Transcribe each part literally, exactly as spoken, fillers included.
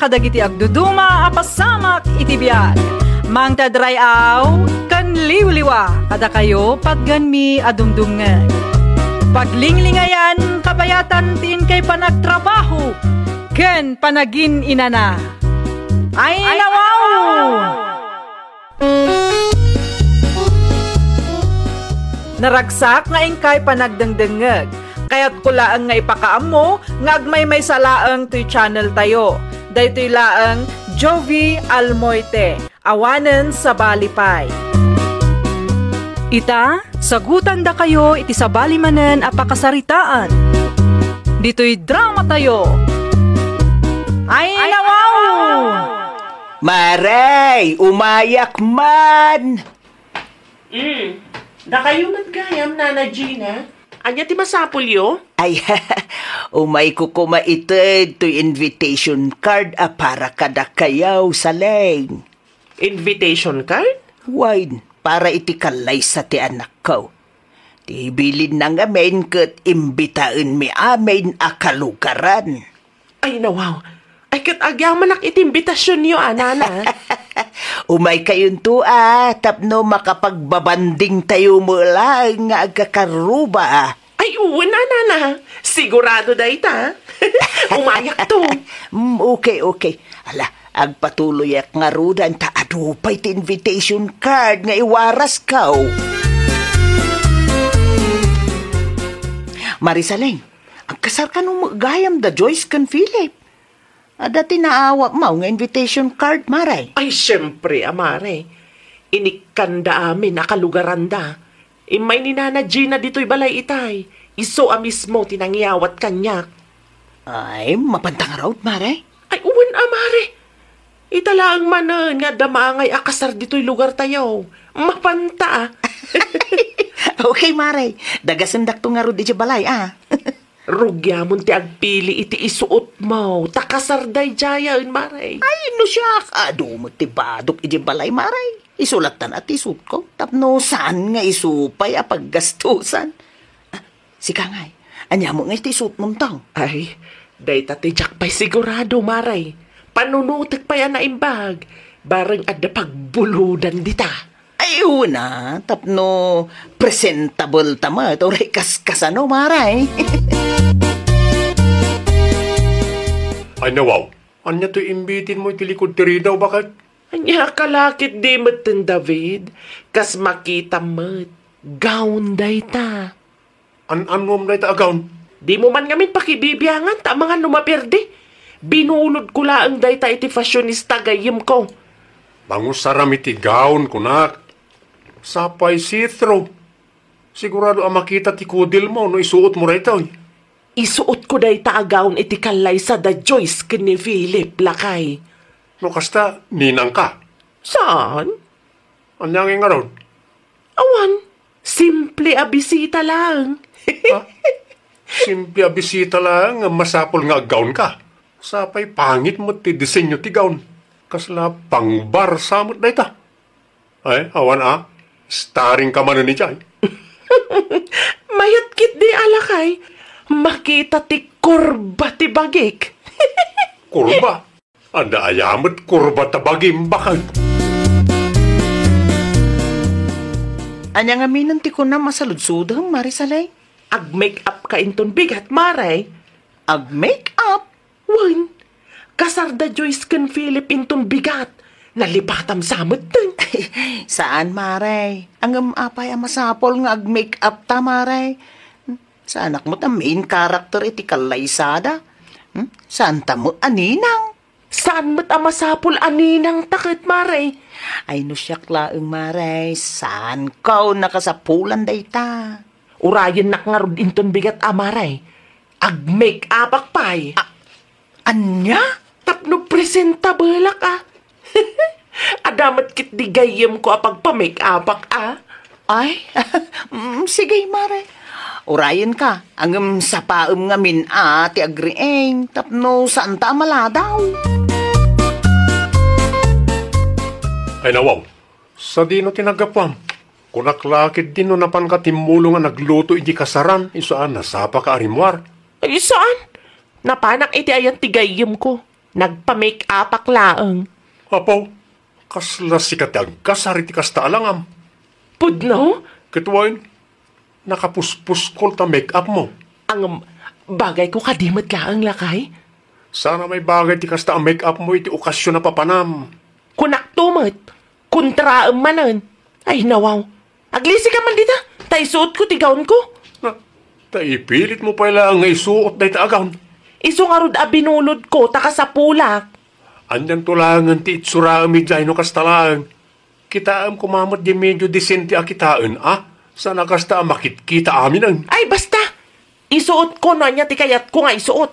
kadagiti agduduma a pasamak iti biag. Mangted ray-aw ken liwliwa kadakayo patgenmi a dumdumngeg. Paglinglingayan kabayatan ti inkay panagtrabaho ken panagin-inana. Ay, nawaw! Naragsak nga inkay panagdengdengngeg. Kayatko laeng nga ipakaammo nga agmaymaysa laeng toy channel tayo. Daytoy laeng Jovi Almoite, awanen sabali pay. Ita, sagutandakayo iti sabali manen a pakasaritaan. Ditoy drama tayo. Ay, nawaw! Maray, umayak man! Mm. Dakayo met gayam, Nana Gina? Ania ti masapulyo? Ay, umayko koma ited toy invitation card a para kadakayo, Saleng. Invitation card? Wen, para iti kallaysa ti anakko. Ti bilinna ngamin ket imbitaenmi amin a kalugaran. Ay, nawaw. Ay, ket agyamanak iti imbitasionyo, a, Nana. Umaykayonto, a, tapno makapagbabandingtayo met laeng nga agkakaruba. Ay, wen a, Nana. Sigurado dayta. Umayakto. Mm, okay, okay. Ala, agpatuloyak ngaruden ta adu pay ti invitation card nga iwarasko. Marisaleng, agkasar kano met gayam da Joyce ken Philip? Adda ti naawatmo nga invitation card, Mare? Ay, siempre, a, Mare. Inikkanda amin a kalugaranda. Immay ni Nana Gina ditoy balay itay. Isu a mismo ti nangyawat kaniak. Ay, mapanta ngarud, Mare? Ay, wen a, Mare. Ita laeng manen nga adda maangay a kasar ditoy lugartayo. Mapanta, a. Okay, Mare. Dagasendakto ngarud idiay balay, a. Rugiamon ti agpili iti isuotmo, ta kasar daydiayen, Mare. Ay, no siak, adu met ti badok idiay balay, Mare. Isu lattan a ti isuotko, tapno saan nga isu pay a paggastusan. Ah, sika ngay, ania met ngay ti isuotmon, Tong? Ay, dayta ti diak pay sigurado, Mare. Panunotek pay a naimbag, bareng adda pagbulodan dita. Ay, una, tapno presentable ta met, uray kaskasano, Mare. Ay, nawaw, ania toy imbitinmo iti likud ti ridaw, baket? Ania ka la ketdi metten, David, kas makitam met, gown dayta. An-annom dayta a gown? Dimo man ngamin pakibibiangan ta amangan no maperdi. Binulodko laeng dayta iti fashionista gayyemko. Mangusaram iti gown, kunak. Sapay see-through. Sigurado a makita ti kudilmo no isuotmo daytoy. Isuotko dayta a gown iti kallaysa da Joyce ken ni Philip, lakay. No kasta, ninangka? Saan? Ania ngay ngarud? Awan, simple a bisita laeng. Ha? Simple a bisita laeng nga masapul nga aggawnka. Sapay pangit met ti disenyo ti gown. Kasla pang-bar sa met dayta. Ay, awan a. Starring ka manen idiay. Mayat ketdi a lakay. Makita ti kurba ti bagik. Kurba? Adda aya met kurba ta bagim, baket? Ania ngamin ti kunam a saludsodem, Marisaleng? Ag-make up ka inton bigat, Mare. Ag-make up? Wen, kasar da Joyce ken Philip inton bigat. Nalipatam sa metten. Saan, Mare. Ngem apay a masapul nga ag-make up ta, Mare? Saanak met a main character iti kallaysada. Hmm? Saanta met a ninang. Saan met a masapul a ninang ta ket, Mare? Ay, no siak laeng, Mare, saanko nakasapulan dayta. Urayennak ngarud inton bigat a, Mare. Ag-make-upak pay. A-, ania? Tapno presentablak a. Adda met ketdi gayyemko a pagpa-make-upak a. Ay, mm, sige, Mare. Urayenka, ngem sapaem ngamin a ti agriing tapno saanta a maladaw. Ay, nawaw. Sadino ti naggapuam? Kunak la ketdi no napanka timmulong a nagluto iti kasaran, isu a nasapaka a rimmuar. Ay, saan? Napanak iti ayan ti gayyemko. Nagpa-make-upak laeng. Apo, kasla sika ti agkasar iti kasta a langam. Pudno? Ket wen, nakapuspuskol ta make-up mo. Ngem, bagayko kadi met laeng, lakay? Saan a maibagay ti kasta a make-up mo iti okasion a papanam. Kunakto met, kontraem manen. Ay, nawaw. Aglisika man dita, ta isuotko ti gownko. Na, ta ipilitmo pay laeng nga isuot dayta a gown. Isu ngarud a binulodko, ta kasapulak. Anianto laengen ti itsuraem idiay no kasta laeng? Kitaem koma met di medio disente a kitaen, a? Saan a kasta a makitkita aminen. Ay, basta! Isuotko no ania ti kayatko nga isuot.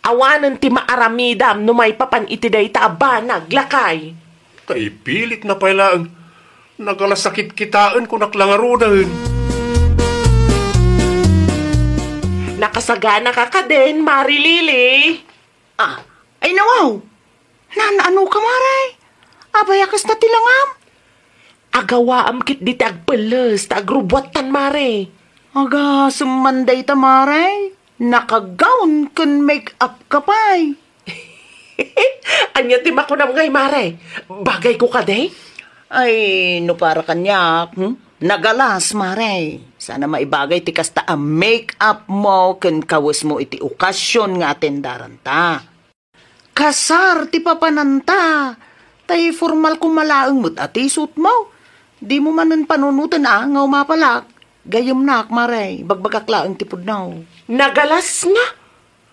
Awanen ti maaramidam no maipapan iti dayta a banag, lakay. Ta ipilitna pay laeng. Nagalas a kitkitaenko, naklangaruden. Nakasaganaka kadin, Mari Lily? Ah, ay nawaw! Nanaano ka, Mare? Apay a kasta ti langam? Agawaam ketdi ti agpelles ta agrubbuattan, Mare. Agasem man dayta, Mare. Nakagawn ken make-up ka pay. Ania ti makunam ngay, Mare? Bagayko kadi? Ay, no para kaniak, hmm? Nagalas, Mare. Saan a maibagay ti kasta a make-up mo ken kawesmo iti okasion nga atendaranta. Kasar ti papananta. Tay formal koma laeng met a ti isuotmo. Dimo manen panunoten a nga umapalak. Gayyemnak, Mare, ibagbagak laeng ti pudno. Nagalas nga.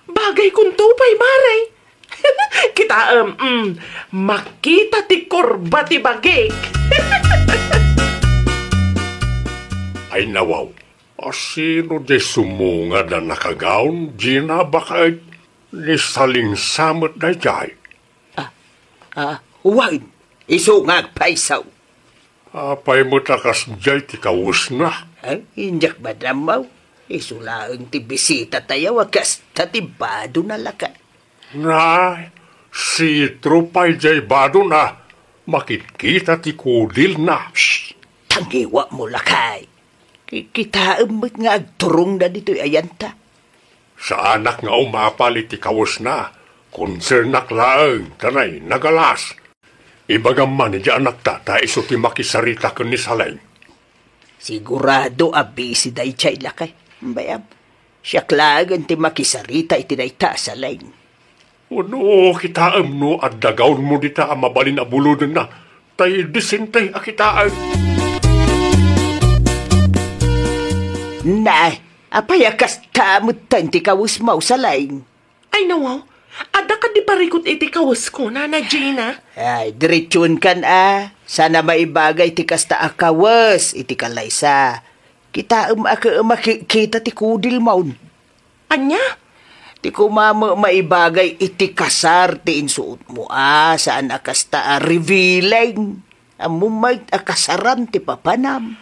Bagaykonto pay, Mare. Kitaem, mm, makita ti kurba ti bagik. Ay, nawaw. A, sino diay sumungad a nakagawn, Gina, baket? Ni Salingsa met daydiay. Ah, ah, wen, isu nga agpayso. Apay met a kasdiay ti kawesna? Ay, diak madammaw. Isu laeng ti bisitatayo a kasta ti badona, lakay. Na, sitro pay diay badona, makitkita ti kudilna. Shh! Tangiwatmo, lakay. Ki-, kitaem met nga agturongna ditoy ayanta. Saanak nga umapal iti kawesna. Konsernak laeng, ta nay, nagalas. Ibagam man iti anakta ta isu ti makisarita ken ni Saleng. Sigurado a busy daydiay, lakay. Bayam, siak laengen ti makisarita iti dayta a Saleng. Wenno, kitaem no adda gawnmo dita a mabalin a bulodenna, tay disente a kitaem. Na, apay a kasta metten ti kawesmo, Saleng? Ay, nawaw, adda kadi parikut iti kawesko, Nana Gina? Ay, diretsuenkan a, saan a maibagay ti kasta a kawes iti kalaysa. Kitaem a ke-, makikita ti kudilmo. Ania? Ti koma met maibagay iti kasar ti insuotmo a, saan a kasta a revealing. Ammom met a kasaran ti papanam.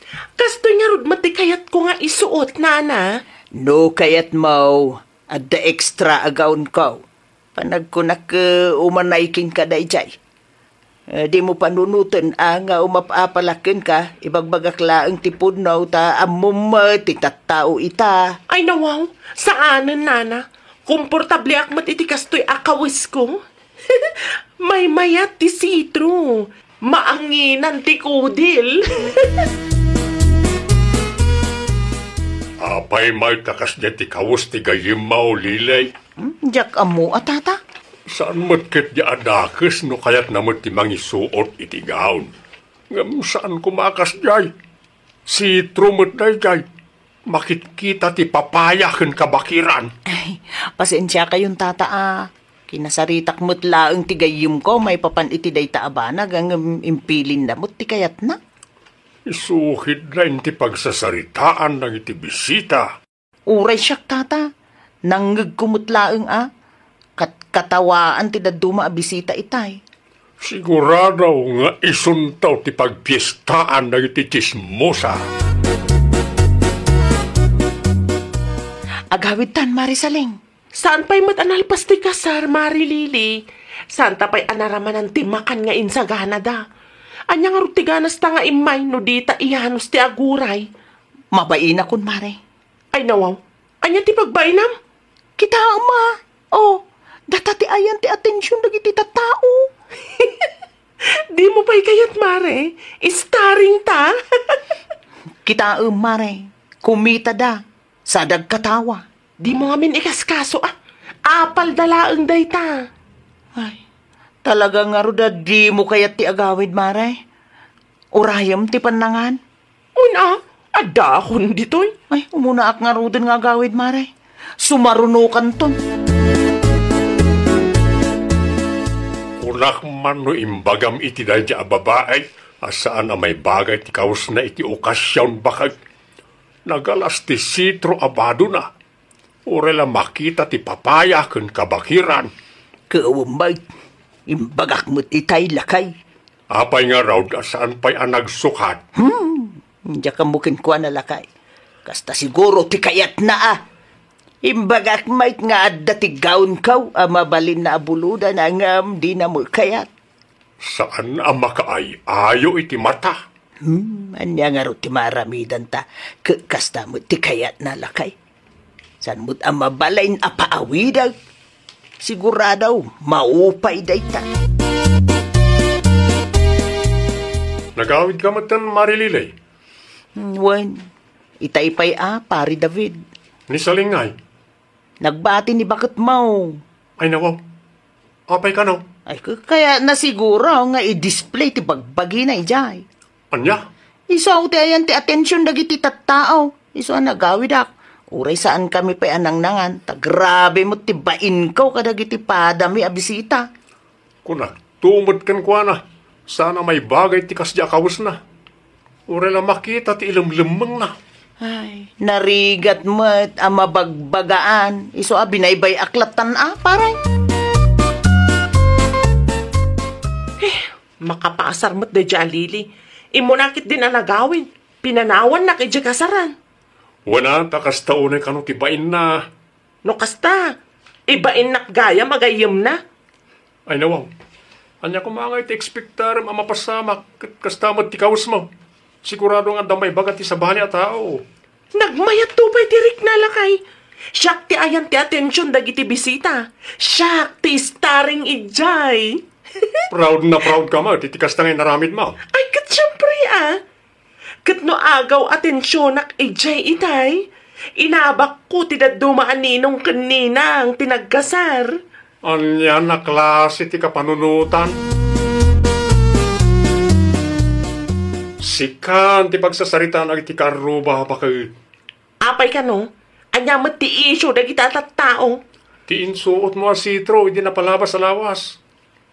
Kastoy ngarud met ti kayatko nga isuot, Nana. No kayatmo, adda extra a gownko. Panagkunak, eh, umanay kenka daydiay. Eh, dimo panunoten a nga umap-apalak kenka, ibagbagak laeng ti pudno ta ammom met ti tattao ita. Ay, nawaw, saanen, Nana. Komportableak met iti kastoy a kawesko. Maymayat ti sitro. Maanginan ti kudil. Apay met a kasdiay ti kawes ti gayyemmo, Lilay? Hmm, diak ammo a, tata. Saan met ketdi a dakes no kayatna met ti mangisuot iti gown. Ngem saan koma a kasdiay. Sitro met daydiay. Makitkita ti papaya ken kabakiran. Ay, pasensiakayon, tata, a. Kinasaritak met laeng ti gayyemko maipapan iti dayta a banag, ngem impilinna met ti kayatna. Isu ketdin ti pagsasaritaan dagiti bisita. Uray siak, tata. Nangngegko met laeng a. Kat-, katawaan ti dadduma a bisita itay. Sigurado nga isunto ti pagpiestaan dagiti tsismosa. Agawidtan, Mari Saleng. Saan pay met a nalpas ti kasar, Mari Lily. Saanta pay a naramanan ti makan nga insaganada. Ania ngarud ti ganasta nga immay no dita iyanus ti aguray? Mabainakon, Mari. Ay, nawaw. Ania ti pagbainam? Kitaem a. Oh, Data ti ayan ti atension dagiti tattao. Dimo pay kayat, Mare. Starring ta. Kitaem, Mare. Kumita da. Sa dagkatawa. Dimo ngamin ikaskaso, a. Apal da laeng dayta. Ay, talaga ngarud a dimo kayat ti agawid, Mare. Urayem ti pannangan. Una, adda akon ditoy. Ay, umunaak ngaruden nga agawid, Mare. Sumarunokanton. Kunak man no imbagam iti daydi a babai a saan a maibagay ti kawesna iti okasion, baket. Nagalas ti sitro a badona. Uray la makita ti papaya ken kabakiran. Ket awan met, imbagak met itay, lakay. Apay ngarud a saan pay a nagsukat? Hmm, diak ammo kenkuana, lakay. Kasta siguro ti kayatna, a. Imbagak met nga adda ti gawnko a mabalinna a bulodan ngem dina met kayat. Saan a makaay-ayo iti mata. Hmm, ania ngarud ti maaramidanta? Ket kasta met ti kayatna, lakay. Saan met a mabalin a paawidek? Sigurado, maupay dayta. Nagawid ka metten, Mari Lili? Hmm, wen, itay pay a, Pari David. Ni Salingay? Nagbati ni baketmo. Ay, nawaw. Apay kano? Ay, k-, kayatna siguro nga i-display ti bagbagina idiay. Ania? Isu ti ayan ti atension dagiti tattao. Isu a nagawidak. Uray saankami pay a nangnangan, ta grabe met ti bainko kadagiti padami a bisita. Kunak, tumet kenkuana, saan a maibagay ti kasdi a kawesna. Uray la makita ti ilemlemmengna. Ay, narigat met a mabagbagaan. Isu a binaybay-ak lattan a, pare. Eh, makapaasar met daydiay a Lili. Immuna ketdin a nagawid. Pinanawannak idiay kasaran. Wen a, ta kasta unay kano ti bainna. No kasta, ibainnak gayam a gayyemna. Ay, nawaw. Ania koma ngay ti ekspektarem a mapasamak ket kasta met ti kawesmo? Sigurado nga adda maibaga ti sabali a tao. Nagmayatto pay ti rikna, lakay. Siak ti ayan ti atension dagiti bisita. Siak ti starring idiay. Proud na proud ka met iti kasta nga inaramidmo. Ay, ket siempre, a. Ket no agaw atensionak idiay itay, inabakko ti dadduma a ninong ken ninang ti nagkasar. Ania a klase ti kapanunotan? Sikan ti pagsasaritaan dagiti kaarruba, baket. Apay kano? Ania met ti isyu dagiti a tattao? Ti insuotmo a sitro idi napalabas a lawas.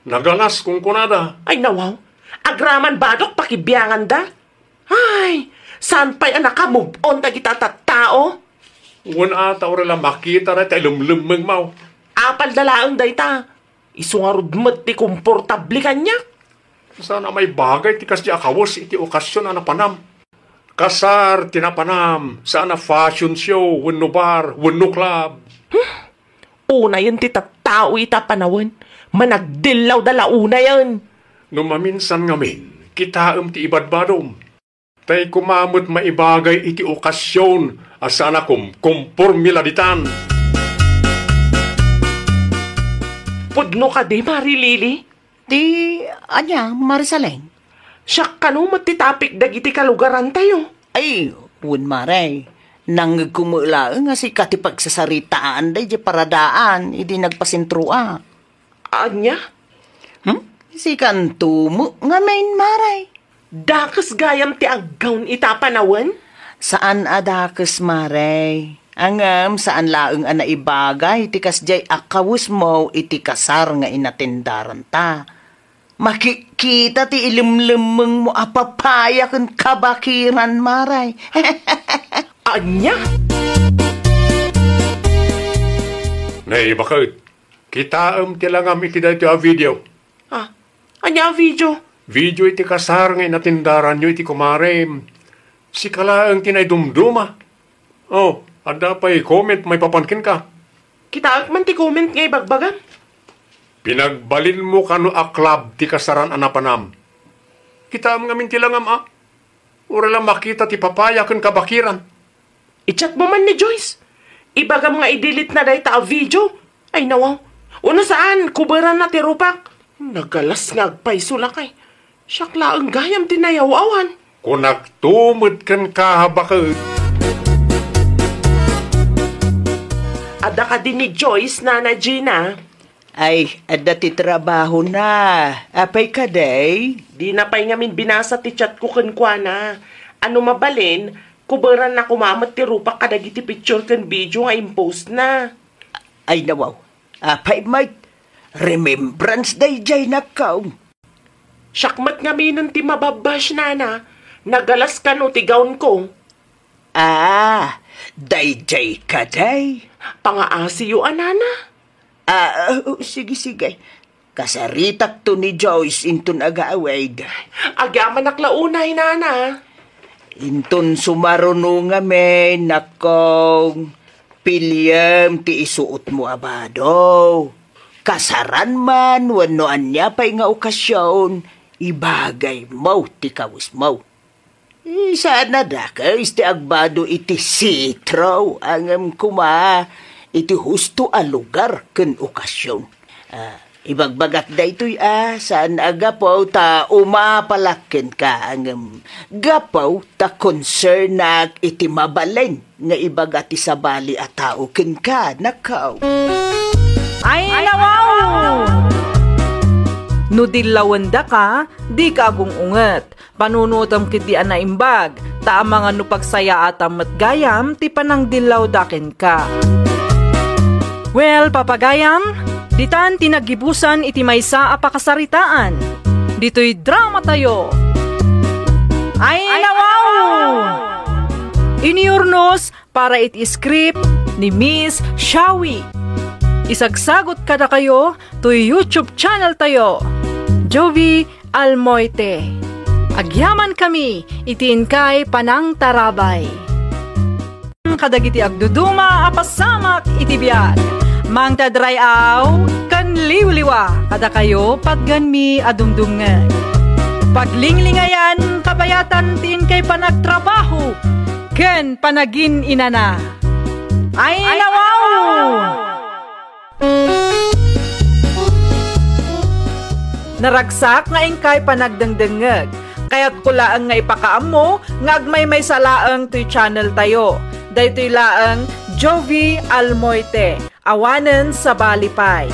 Nagalas, kunkunada. Ay, nawaw. Agraman badok pakibianganda. Ay, saan pay a naka-move on dagita tattao? Wen a, ta uray la makita dayta ilemlemmengmo. Apalda laeng dayta. Isu ngarud met ti komportable kaniak. Saan a maibagay ti kasdi a kawes iti okasion a napanam. Kasar ti napanam, saan a fashion show, wenno bar, wenno club. Unayen ti tattao ita panawen. Managdillawda la unayen. No maminsan ngamin, kitaem ti ibadbadom. Tay koma met maibagay iti okasion a saan a kumkomporme la ditan. Pudno kadi, Mari Lili? Ti, ania, Marisaleng? Siak kano met ti topic dagiti kalugarantayo? Ay, wen, Mare. Nangngegko met laeng a sika ti pagsasaritaan daydiay paradaan idi nagpasentroak. Ania? Hmm? Sikanto met ngamin, Mare. Dakes gayam ti aggawn ita panawen? Saan a dakes, Mare. Ngem saan laeng a naibagay ti kasdiay a kawesmo iti kasar nga inatendaranta. Makitkita ti ilemlemmengmo a papaya ken kabakiran, Mare. Ania? Nay, baket. Kitaem ti langam iti daytoy a video. Ah, ania a video? Video iti kasar nga inatendaranyo iti kumarem. Sika laeng ti naidumduma. Oh, adda pay comment maipapan kenka. Kitaek man ti comment nga ibagbagam. Pinagbalinmo kano a club ti kasaran a napanam. Kitaem ngamin ti langam, a. Uray la makita ti papaya ken kabakiran. I-chat mo man ni Joyce. Ibagam nga i-delete na dayta a video. Ay, nawaw. Uno saan, kuberanna ti rupak. Nagalas nga agpayso lakay. Siak laeng gayam ti nayaw-awan. Kunakto met kenka, baket. Adda kadi ni Joyce, Nana Gina? Ay, adda ti trabahona. Apay kadi? Dina pay ngamin binasa ti chatko kenkuana. Ano mabalin, kuberanna koma met ti rupak kadagiti picture ken video nga impostna. Ay, nawaw. Apay met, remembrance daydiay, nakkaw. Siak met ngaminen ti mababbash, Nana. Nagalas kano ti gownko. Ah, daydiay kadi? Pangaasiyo a, Nana. Ah, oh, sige, sige. Kasaritakto ni Joyce inton agawid. Agyamanak la unay, Nana. Inton sumaruno ngamin, nakkaw, piliem ti isuotmo a bado. Kasaran man wenno ania pay nga okasion, ibagaymo ti kawesmo. Eh, saan a dakes ti agbado iti sitro, ngem koma iti husto a lugar ken okasion. Ah, ibagbagak daytoy a saan a gapu ta umapalak kenka, ngem gapu ta konsernak iti mabalin nga ibaga ti sabali a tao kenka, nakkaw. Ay, nawaw! No dillawendaka, dika agung-unget. Panunotem ketdi a naimbag, ta amangan no pagsayaatam met gayam ti panangdillawda kenka. Well, papagayam, ditan ti naggibusan iti maysa a pakasaritaan. Ditoy dramatayo. Ay, nawaw! Iniurnos para iti script ni Miss Shawi. Isagsagot kadakayo toy YouTube channel tayo, Jovi Almoite. Agyamankami iti inkay panangtarabay. Kadagiti agduduma a pasamak iti biag, mangted ray-aw ken liwliwa kadakayo, patganmi a dumdumngeg. Paglinglingayan kabayatan ti inkay panagtrabaho ken panagin-inana. Ay, nawaw! Naragsak nga inkay panagdengdengngeg. Kayatko laeng nga ipakaammo nga agmaymaysa laeng toy channel tayo. Daytoy laeng Jovi Almoite. Awanen sabali pay.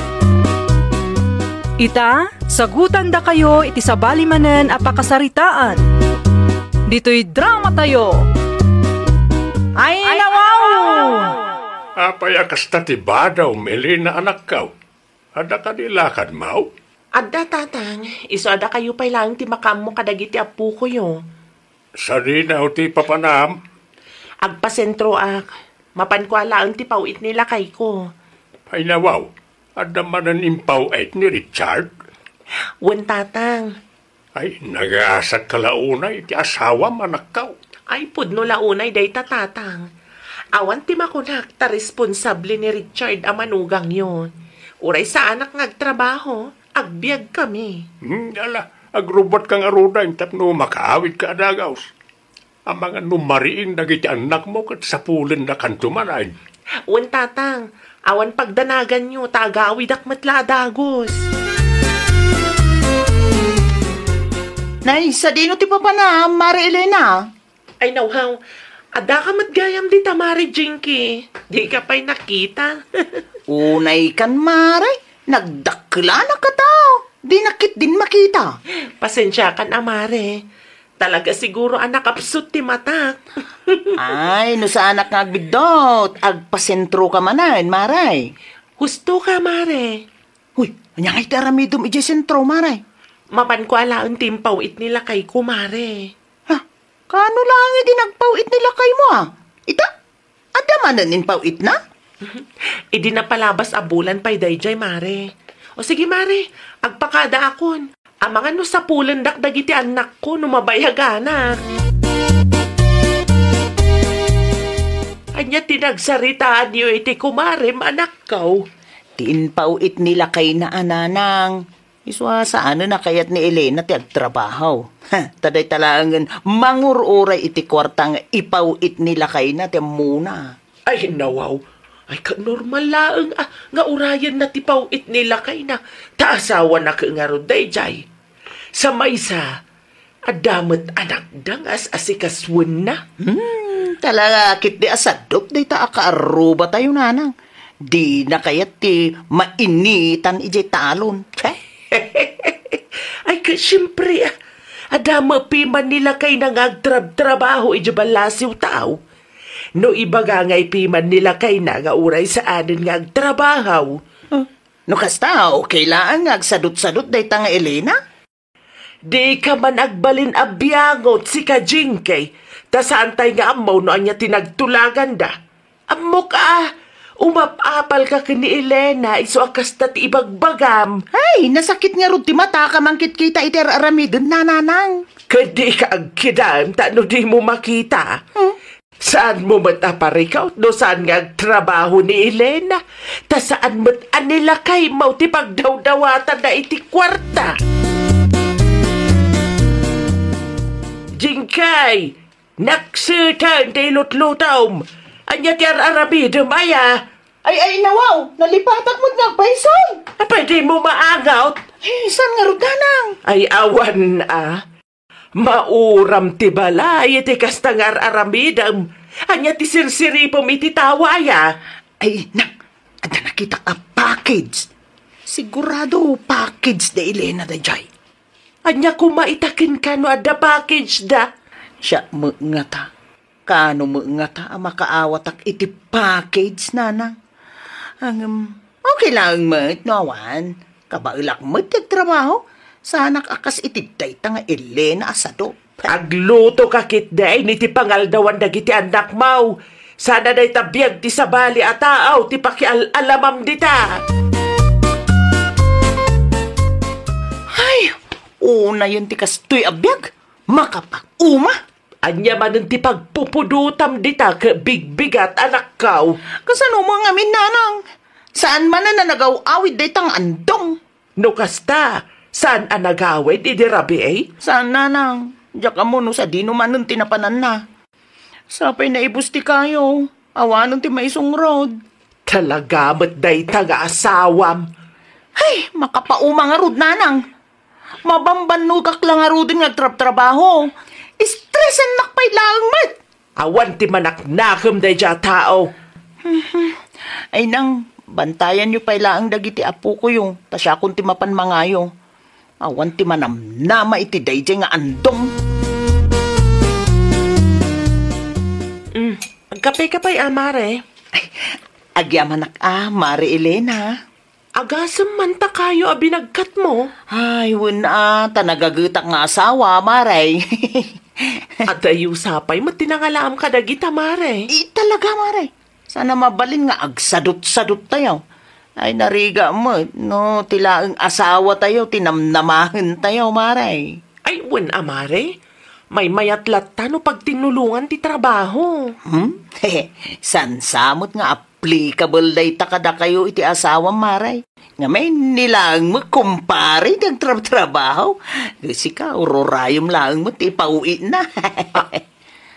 Ita, sagutandakayo iti sabali manen a pakasaritaan. Ditoy dramatayo. Ay, nawaw! Apay a kasta ti badawm, Elena, anakkaw? Adda kadi lakadmaw? Adda, Tatang. Isu a dakayo pay laeng ti makaammo kadagiti appokoyo. Sadino ti papanam? Agpasentroak. Mapanko a laeng ti paw-it ni lakayko. Ay, nawaw, adda manen impaw-it ni Richard? Wen, Tatang. Ay, nagasatka la unay ti asawam, anakkaw. Ay, pudno la unay dayta, Tatang. Awan ti makunak ta responsable ni Richard a manugangyo. Uray saanak nga agtrabaho, agbiagkami. Hmm, ala, agrubbuatka ngaruden tapno makaawidka a dagaus. Amangan no mariing dagiti annakmo ket sapulendakanto manen. Wen, Tatang, awan pagdanaganyo ta agawidak met la a dagus. Nay, sadino ti papanam, Mare Elena? Ay, nawhaw, addaka met gayam dita, Mare Jinky. Dika pay nakita. Unaykan, Mare. Nagdakkelanak a tao. Dinak ketdin makita. Pasensiakan a, Mare. Talaga siguro a nakapsut ti matak. Ay, no saanak nga agbiddut, agpasentroka manen, Mare. Husto ka, Mare. Uy, ania ngay ti aramidem idiay sentro, Mare? Mapanko a laeng ti impaw-it ni lakayko, Mare. Ha? Kaano laeng idi nagpaw-it ni lakaymo, a? Ita? Adda manen impaw-itna? Idi napalabas a bulan pay daydiay, Mare. O sige, Mare, agpakadaakon. Amangan no sapulendak dagiti annakko no mabayaganak. Ania ti nagsaritaanyo iti kumarem, anakko? Ti impaw-it ni lakayna a nanang. Isu a saanen a kayat ni Elena ti agtrabaho. Ha, ta dayta laengen mangur-uray iti kuarta nga ipaw-it ni lakayna ti ammona. Ay, nawaw. Ay, ket normal laeng a nga urayenna ti paw-it ni lakayna, ta asawana ket ngarud daydiay. Sa maysa, adda met anakda nga as-asikasuenna. Hmm, talaga ketdi a sadot dayta a kaarrubatayo, nanang. Dina kayat ti mainitan idiay talon. Ay, ket siempre, ah, adda met piman ni lakayna nga agtrabtrabaho idiay ballasiw tao. No ibaga ngay piman ni lakayna nga uray saanen nga agtrabaho. Hmm. No kasta, okay laeng nga agsadutsadot dayta nga Elena? Dika man agbalin a biangot, sika, Jinky, ta saantay nga ammo no ania ti nagtulaganda. Ammok a, umap-apalka ken ni Elena, isu a kasta ti ibagbagam. Ay, nasakit ngarud ti mataka mangkitkita iti ar-aramiden, nanang. Ket dika agkidam ta no dimo makita. Hmm? Saanmo met a parikaw no saan nga agtrabaho ni Elena, ta saan met a ni lakaymo ti pagdawdawatanna iti kuarta. Jinky, nakseten ti ilutlutom. Ania ti ar-aramidem aya? Ay, ay, nawaw, nalipatak met nga agpayson. Apay dimo maangot? Ay, saan ngarud, nanang? Ay, awan a. Mauram ti balay iti kasta nga ar-aramidem. Ania ti sirsiripem iti tao aya? Ay, nak, adda nakitak a package. Sigurado package da Elena daydiay. Ania koma ita kenka no adda package da? Siak met ngata. Kano met ngata a makaawatak iti package, nanang? Ngem, okay laeng met no awan. Kabaelak met ti agtrabaho. Saanak a kas iti dayta nga Elena a sado. Aglutoka ketdi iti pangaldawan dagiti annakmo. Saan a dayta biag ti sabali a tao ti pakial-alamam dita. Ay, unayen ti kastoy a biag. Makapauma. Ania manen ti pagpupudotam dita ket bigbigat, anakko? Kasano met ngamin, nanang? Saan manen a nagaw-awid dayta nga andong? No kasta, saan a nagawid idi rabii? Saan, nanang. Diak ammo no sadino manen ti napananna. Sapay naibus ti kayo. Awanen ti maisungrod. Talaga met dayta nga asawam. Ay, makapauma ngarud, nanang. Mabambannogak la ngaruden nga agtrabtrabaho. Estresennak pay laeng met. Awan ti manaknakem daydiay a tao. Mhm. Ay nang, bantayanyo pay laeng dagiti apokoyo, ta siakon ti mapan mangayo. Awan ti manamnama iti daydiay nga andong. Mm, agkapeka pay a, mare? Ay, agyamanak a, Mare Elena. Agasem man ta kayo a binagkatmo. Ay, wen a, ta nagagetak nga asawa, mare. Adayo sapay met ti nangalaam kadagita, mare. Ay, talaga, mare. Saan a mabalin nga agsadutsadot tayo. Ay, narigat met, no, ti laeng asawa tayo, ti namnamaen tayo, mare. Ay, wen a, mare. Maymayat latta no pagtinnulongan ti trabaho. Hmm? Saan sa met nga applicable dayta kadakayo iti asawam, mare. Ngamin, ni laeng met kumpare ti agtrabtrabaho. Sika, ururayem laeng met ti ipaw-itna. A-,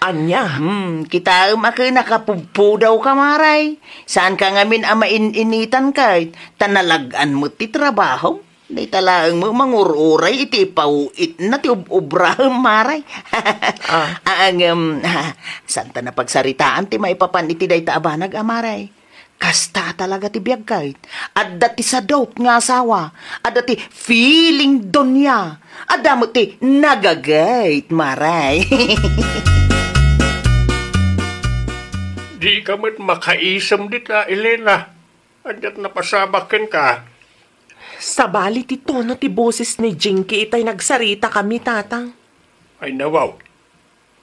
ania? Hmm, kitaem a ken nakapudpudawka, mare. Saanka ngamin a main-initan ket, ta nalag-an met ti trabaho. Dayta laeng met mangur-uray iti ipaw-itna ti ub-, ubraham, mare. Ah. Aangem, saan ta napagsaritaan ti maipapan iti dayta a banag a, mare. Kasta talaga ti biag ket. Adda ti sadot nga asawa. Adda ti feeling donya. Adda met ti nagagayt, mare. Dika met makaisem dita, Elena. Adda ti napasabak kenka. Sabali ti tono ti boses ni Jinky itay nagsaritakami, Tatang. Ay, nawaw.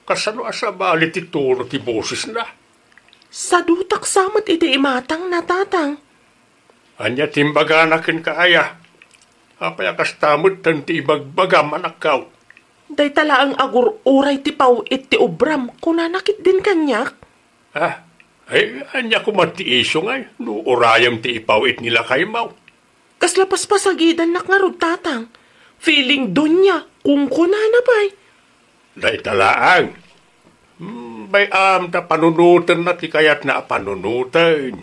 Kasano a sabali ti tono ti bosesna? Sadutak sa met iti imatangna, Tatang. Ania ti imbagana kenka aya? Apay a kasta metten ti ibagbagam, anakko? Dayta laeng agur-uray ti paw-it ti ubram, kunana ketdin kaniak. Ah, ay, ania koma ti isu ngay no urayem ti ipaw-it ni lakaymo? Kasla paspasagidannak ngarud, Tatang. Feeling donya, kunkunana pay. Dayta laeng. Hmm, bay-am ta panunotenna ti kayatna a panunoten.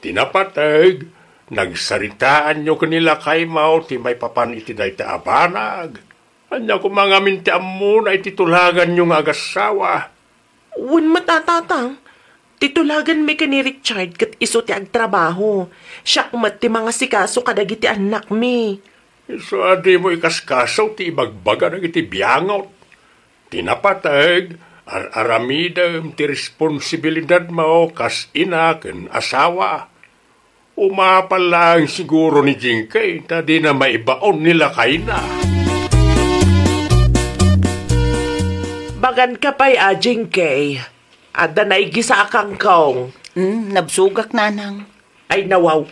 Ti napateg, nagsaritaanyo ken ni lakaymo ti maipapan iti dayta a banag. Ania koma ngamin ti ammona iti tulaganyo nga agassawa? Wen met a, Tatang, ti tulaganmi ken ni Richard ket isu ti agtrabaho. Siak met ti mangasikaso kadagiti annakmi. Isu a dimo ikaskaso ti ibagbaga dagiti biangot. Ti napateg, ar-aramidem ti responsibilidadmo kas ina ken asawa. Umapal laeng siguro ni Jinky ta dina maibaon ni lakayna. Maganka pay a, Jinky. Adda naigisa a kangkong. Hmm, nabsogak, Nanang. Ay, nawaw.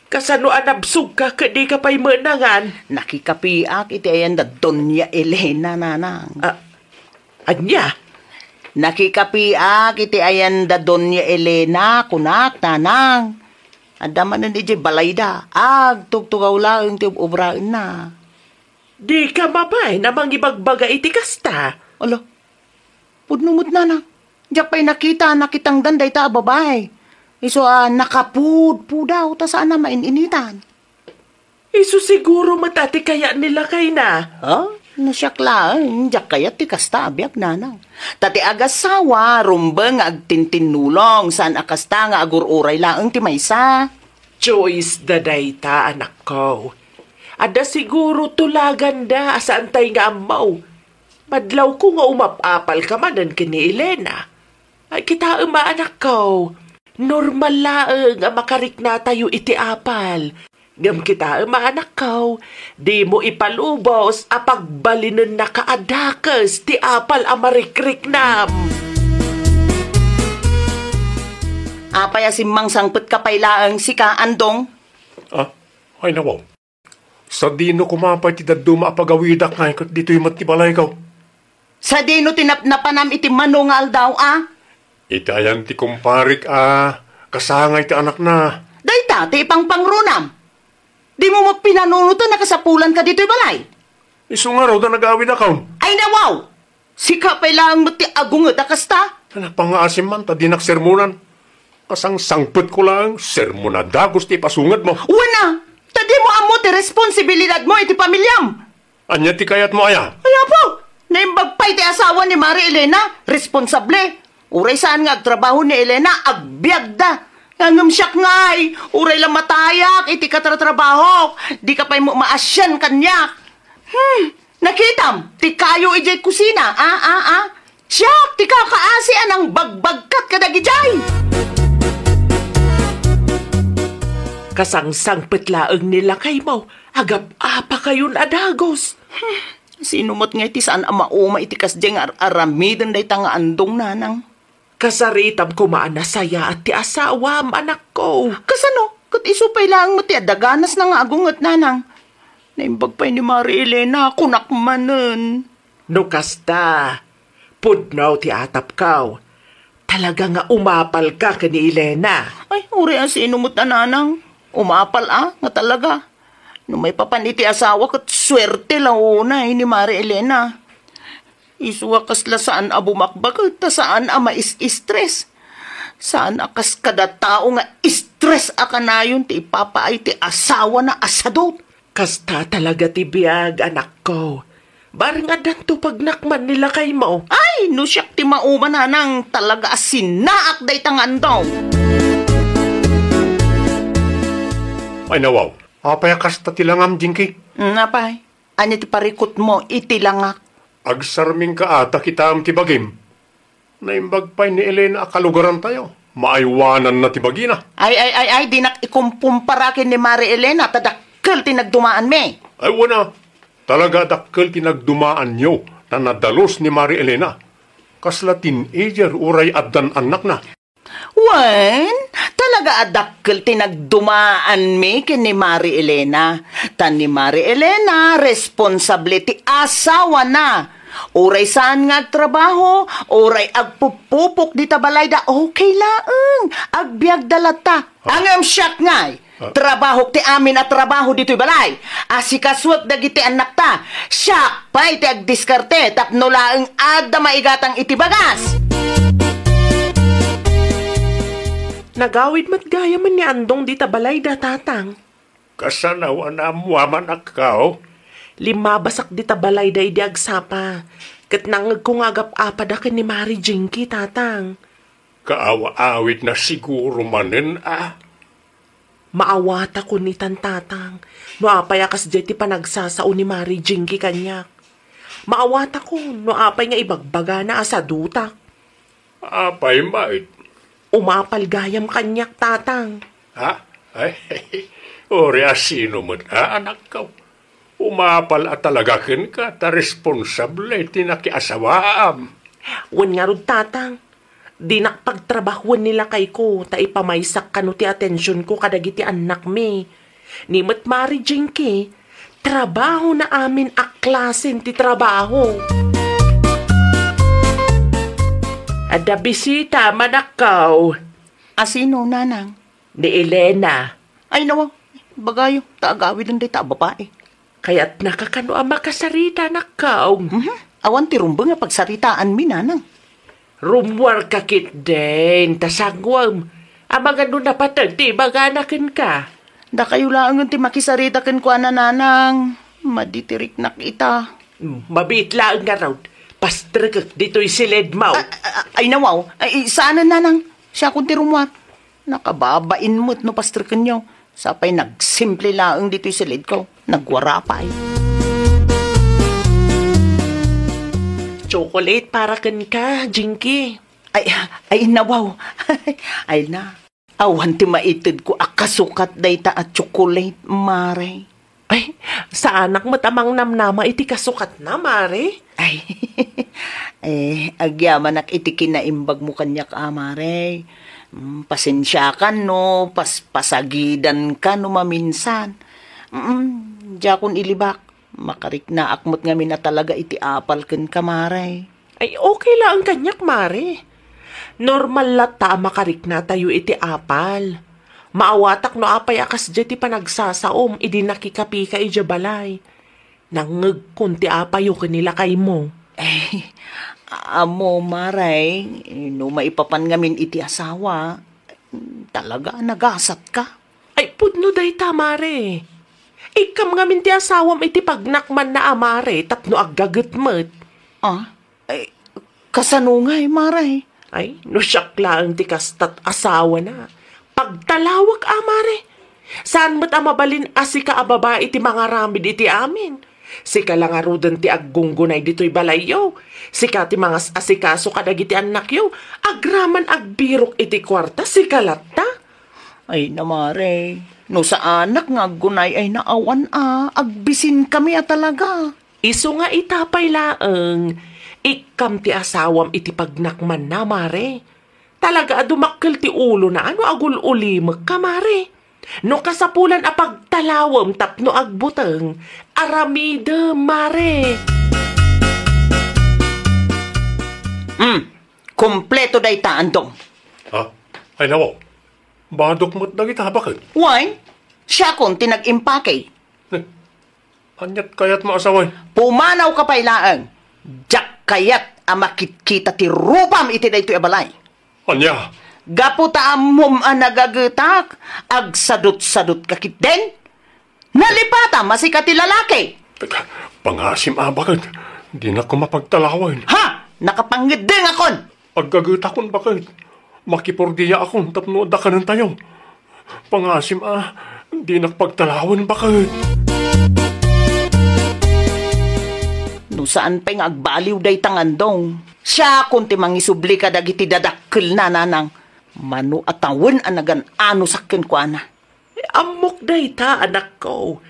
Kasano a nabsogka ket dika pay menangan? Nakikapiak iti ayan da Doña Elena, Nanang. Ah, ania? Nakikapiak iti ayan da Doña Elena, kunak, Nanang. Adda manen idiay balayda. Agtugtugaw laeng ti ub-ubraenna. Dika mabain a mangibagbaga iti kasta? Ala, pudno met, Nanang. Diak pay nakita a nakitangdan dayta a babai. Isu a nakapudpudaw ta saan a main-initan. Isu siguro met a ti kayat ni lakayna. Ha? No siak laeng, diak kayat ti kasta a biag, Nanang. Ta ti agassawa, rumbeng nga agtintinnulong, saan a kasta nga agur-uray laeng ti maysa. Choice da dayta, anakko. Adda siguro tulaganda a saantay nga ammo. Madlawko nga umap-apalka manen ken ni Elena. Ay, kitaem a, anakko. Normal laeng a makariknatayo iti apal. Ngem kitaem a, anakko, dimo ipalubos a pagbalinennaka a dakes ti apal a marikriknam. Apay a simmangsangpetka pay laeng sika, Andong? Ah, ay, nawaw. Sadino koma pay ti dadduma a pagawidak ngay ket ditoy met ti balayko? Sadino ti napnapanam iti mano nga aldaw, a? Iti ayan ti kumparik a kasangay ti anakna. Dayta ti ipangpangrunam. Dimo met pinanunoten a kasapulanka ditoy balay? Isu ngarud a nagawidakon. Ay, nawaw! Sika pay laeng met ti agunget a kasta? Napangngaasim man ta dinak sermonan. Kasangsangpetko laeng, sermon a dagus ti ipasungedmo. Wen a, ta dimo ammo ti responsibilidadmo iti pamiliam. Ania ti kayatmo aya? Ay, apo, naimbag pay ti asawa ni Mari Elena, responsable. Uray saan nga agtrabaho ni Elena, agbiagda. Ngem siak ngay, uray la matayak iti katratrabahok, dika pay mo maasian kaniak. Hmm, nakitam, ti kayo idiay kusina, a, a, a. Siak ti kakaasi a nangbagbagkat kadagijay. Kasangsangpet laeng ni lakaymo, agap-apakayon a dagus. Hmm, sino met ngay ti saan a mauma iti kasdiay nga ar-aramiden dayta nga andong, nanang? Kasaritam koma a nasayaat ti asawam, anakko. Kasano? Ket isu pay laeng met ti adda ganasna nga agunget, nanang. Naimbag pay ni Mari Elena, kunak manen. No kasta, pudno ti atapkaw. Talaga nga umapalka ken ni Elena. Ay, uray a sino met a, nanang. Umapal a, nga talaga. No maipapan iti asawa, ket suerte la unay ni Mari Elena. Isu a kasla saan a bumakbak ta saan a mais-stress. Saan a kas kada tao nga stress a kanayon ti ipapaay ti asawana a sadut. Kasta talaga ti biag, anakko. Bareng addanto pagnakman ni lakaymo. Ay, no siak ti mauma, nanang, talaga a sinaak dayta nga andong. Ay, nawaw. Apay a kasta ti langam, Jinky? Mm, apay. Ania ti parikutmo iti langak? Agsarmingka a ta kitaem ti bagim. Naimbag pay ni Elena a kalugarantayo. Maaywananna ti bagina. Ay, ay, ay, ay, dinak ikumpumpara ken ni Mari Elena ta dakkel ti nagdumaanmi. Ay, wen a. Talaga a dakkel ti nagdumaanyo ta nadalus ni Mari Elena. Kasla teenager uray addan annakna. Wen, talaga a dakkel ti nagdumaanmi ken ni Mari Elena. Ta ni Mari Elena, responsable ti asawana. Uray saan nga agtrabaho, uray agpupupok dita balayda, okay laeng. Agbiagda latta. Ah. Ngem siak ngay, Ah. Trabahok ti amin a trabaho ditoy balay. Asikasuek dagiti annakta. Siak pay ti agdiskarte tapno laeng adda maigatang iti bagas. Nagawid met gayamen ni Andong dita balayda, Tatang. Kasano a naammuam, anakko? Limmabasak dita balayda idi agsapa, ket nangngegko nga agap-apada ken ni Mari Jinky, Tatang. Kaawa-awidna siguro manen a. Maawatakon itan, Tatang, no apay a kasdiay ti panagsasao ni Mari Jinky kaniak. Maawatakon no apay nga ibagbagana a sadutak. Apay met? Umapal gayam kaniak, Tatang. Ha? Ay, uray a sino met, ha, anakko? Umapal a talaga kenka ta responsable ti nakiasawaam. Wen ngarud, Tatang, dinak pagtrabahoen ni lakayko ta ipamaysak kano ti atensionko kadagiti annakmi. Ni met Mari Jinky, trabahona amin a klasen ti trabaho. Adda bisita, manakkaw. Asino, nanang? Ni Elena. Ay, nawa, bagayo, ta agawiden dayta a babai. Kayatnaka kano a makasarita, nakkaw? Mhm. Awan ti rumbeng a pagsaritaanmi, nanang. Rummuarka ketdin, ta sanguem. Amangan no napateg ti ibagana kenka. Dakayo laengen ti makisarita kenkuana, nanang. Madi ti riknak ita. Hmm, mabiit laeng ngarud. Pastrekek ditoy siledmo. A-, a-, ay, nawaw. Ay, saanen, nanang. Siakon ti rummuar. Nakababain met no pastrekenyo. Sapay nagsimple laeng ditoy siledko. Nagwara pay. Chocolate para kenka, Jinky. Ay, ay, nawaw. Ay na. Awan ti maitedko a kasukat dayta a chocolate, Mare. Ay, saanak met a mangnamnama iti kasukatna, Mare. Ay, eh, agyamanak iti kinaimbagmo kaniak a, Mare. Mm, pasensiakan no pas-, pasagidanka no maminsan. Mm, diakon ilibak. Makariknaak met ngamin a talaga iti apal kenka, Mare. Ay, okay laeng kaniak, Mare. Normal latta a makariknatayo iti apal. Maawatak no apay a kasdiay ti panagsasaom idi nakikapika idiay balay. Nangngegkon ti apayo ken ni lakaymo. Ay, ammo, Mare, no maipapan ngamin iti asawa, talaga a nagasatka. Ay, pudno dayta, Mare. Ikkam ngamin ti asawam iti pagnakmanna a, Mare, tapno aggaget met. Ah? Ay, kasano ngay, Mare? Ay, no siak laeng ti kastat asawana. Pagtalawek a, Mare. Saan met a mabalin a sika a babai ti mangaramid iti amin. Sika la ngaruden ti aggunggunay ditoy balayyo. Sika ti mangas-asikaso kadagiti annakyo. Agraman agbirok iti kuarta, sika latta. Ay na, Mare, no saanak nga aggunay ay naawan a, agbisinkami a talaga. Isu nga ita pay laeng, ikkam ti asawam iti pagnakmanna, Mare. Talaga a dumakkel ti ulona a no agul-ulimekka, Mare. No kasapulan a pagtalawem tapno agbuteng, aramidem, Mare. Hmm, kompleto dayta, Andong. Ha? Ay, nawaw. Badok met dagita, baket? Wen, siakon ti nag-impake. Eh, aniat kayatmo a sawen? Pumanawka pay laeng. Diak kayat a makitkita ti rupam iti daytoy a balay. Ania? Gapu ta ammom a nagagetak, agsadutsadutka ketdin? Nalipatam a sika ti lalaki! Teka, pangasim a, baket. Dinak koma pagtalawen. Ha? Nakapangeddengakon! Aggagetakon, baket. Makipordiaakon tapno adda kanentayo. Pangasim a, dinak pagtalawen, baket. No saan pay nga agbaliw dayta, Andong, siakon ti mangisubli kadagiti dadakkelna, nanang. Mano a tawen a nagan-anosak kenkuana. Ammok dayta, anakko.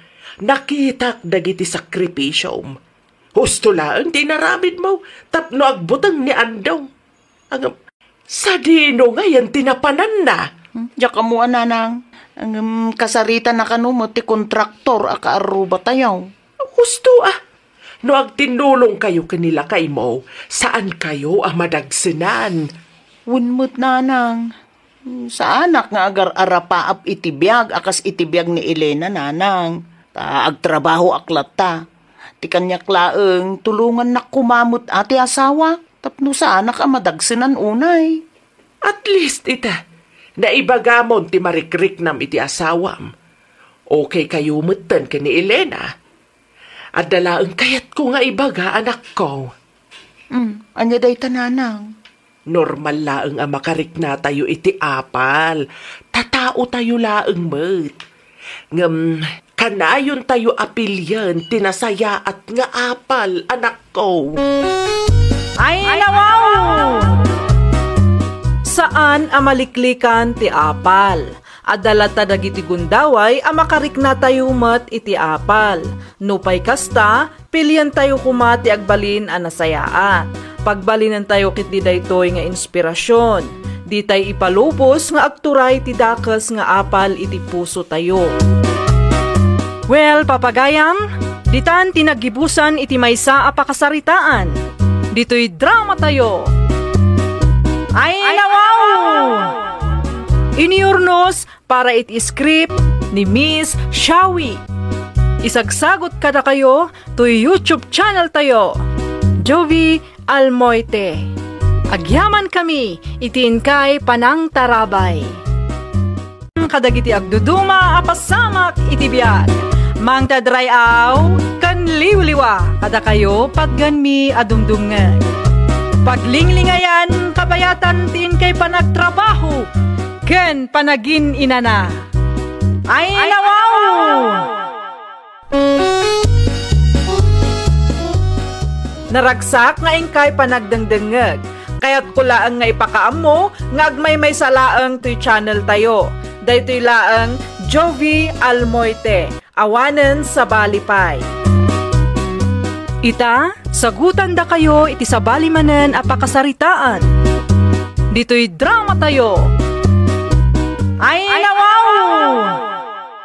Nakitak dagiti sakripisiom. Husto laeng ti inaramidmo tapno agbuteng ni Andong. Ngem, sadino ngayen ti napananna? Hmm, diak ammo a, nanang. Ngem, kasaritanna kano met ti kontraktor a kaarrubatayo. Husto a. No agtinnulongkayo ken ni lakaymo, saankayo a madagsenan. Wen met, nanang. Saanak nga agar-arapaap iti biag a kas iti biag ni Elena, nanang. Ta agtrabahoak latta. Ti kaniak laeng, tulongannak koma met a ti asawak tapno saanak a madagsenan unay. At least ita, Naibagamon ti marikriknam iti asawam. Okay kayo metten ken ni Elena. Adda laeng kayatko nga ibaga, anakko. Mm, ania dayta, nanang? Normal laeng a makariknatayo iti apal. Tataotayo laeng met. Ngem, kanayontayo a pilien ti nasayaat nga apal, anakko. Ay, nawaw! Saan a maliklikan ti apal. Adda latta dagiti gundaway a makariknatayo met iti apal. Nupay kasta, pilientayo koma ti agbalin a nasayaat. Pagbalinentayo ketdi daytoy nga inspirasyon. Ditay ipalubos nga agturay ti dakes nga apal iti pusotayo. Well, papagayam, ditan ti naggibusan iti maysa a pakasaritaan. Ditoy dramatayo. Ay, nawaw! Iniurnos para iti script ni Miss Shawi. Isagsagot kadakayo toy YouTube channel tayo, Jovi Almoite. Agyaman kami iti inkay panangtarabay. Kadagiti agduduma a pasamak iti biag, Mangted Ray-aw ken Liwliwa, kadakayo patganmi a dumdumngeg. Paglinglingayan, kabayatan ti inkay panagtrabaho ken panagin-inana. Ay, nawaw! Naragsak nga inkay panagdengdengngeg. Kayatko laeng nga ipakaammo nga agmaymaysa laeng toy channel tayo. Daytoy laeng Jovi Almoite. Awanen sabali pay. Ita, sagutandakayo iti sabali manen a pakasaritaan. Ditoy dramatayo. Ay, nawaw!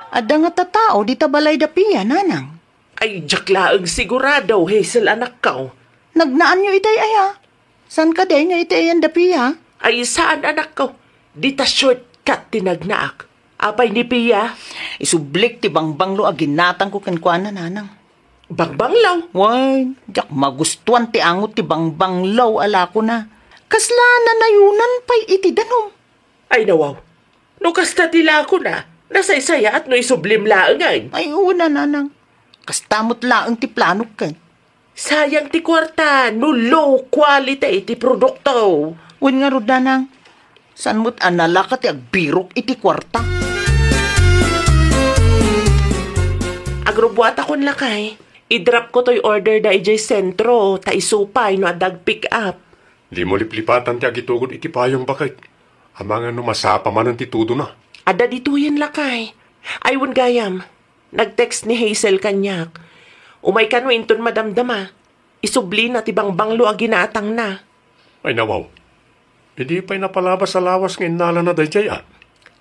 Adda nga tattao dita balay da Pia, nanang? Ay, diak laeng sigurado, Hazel, anakko. Nagnaanyo itay aya? Saan kadi nga iti ayan da Pia? Ay, saan, anakko? Dita shortcut ti nagnaak. Apay ni Pia? Isublik ti bangbanglo a ginatangko kenkuana, nanang. Bangbanglo? Wen, diak magustuan ti angot ti bangbanglo a lakona. Kasla nanayonan pay iti danum. Ay, nawaw. No kasta ti lakona, nasaysayaat no isublim laengen. Ay, wen a, nanang. Kasta met laeng ti planok ken. Sayang ti kuarta no low quality ti produkto. Wen ngarud, nanang. Saan met a nalaka ti agbirok iti kuarta? Agrubbuatakon, lakay. I-drop ko toy order da idiay sentro, ta isu pay no adda ag-pick up. Dimo liplipatan ti agitugod iti payong, baket. Amangan no masapa manen ti tudona. Adda ditoyen, lakay. Ay, wen gayam. Nag-text ni Hazel kaniak. Umay kano inton madamdama. Isublina ti bangbanglo a ginatangna. Ay, nawaw. Idi pay napalabas a lawas nga innalana daydiay, a?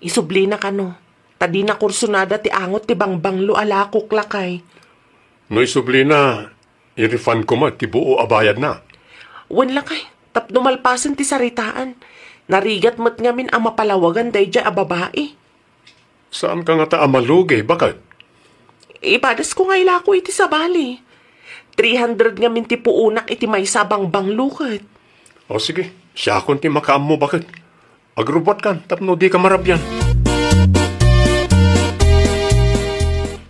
Isublina kano. Ta dina kursunada ti angot ti bangbanglo a lakok, lakay. No isublina, i-refund ko met ti buo a bayadna. Wen, lakay, tapno malpasen ti saritaan. Narigat met ngamin a mapalawagan daydiay a babai. Saanka ngata a malugi, baket? Ipadasko nga ilako iti sabali. Three hundred ngamin ti puonak iti maysa a bangbanglo ket. O sige, siakon ti makaammo, baket. Agrubbuatkan tapno dika marabian.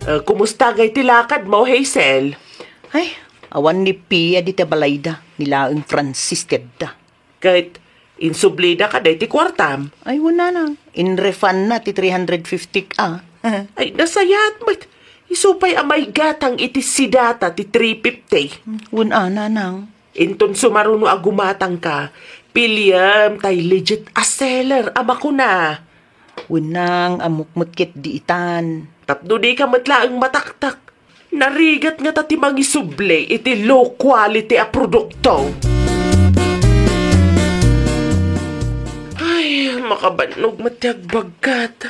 Eh, kumusta gay ti lakadmo, Hazel? Ay, awan ni Pia dita balayda, ni laeng Francis ti adda. Ket insublida kadi ti kuartam? Ay, wen, nanang. In-refund na ti three hundred fifty ka. Ay, nasayaat met. Isu pay a maigatang iti sidata ti three fifty. Wen a, nanang. Inton sumaruno a gumatangka, piliem tay legit a seller a makuna. Wen, nang, ammok met ketdi itan. Tapno dika met laeng mataktak. Narigat ngata ti mangisubli iti low quality a produkto. Ay, makabannog met ti agbagkat.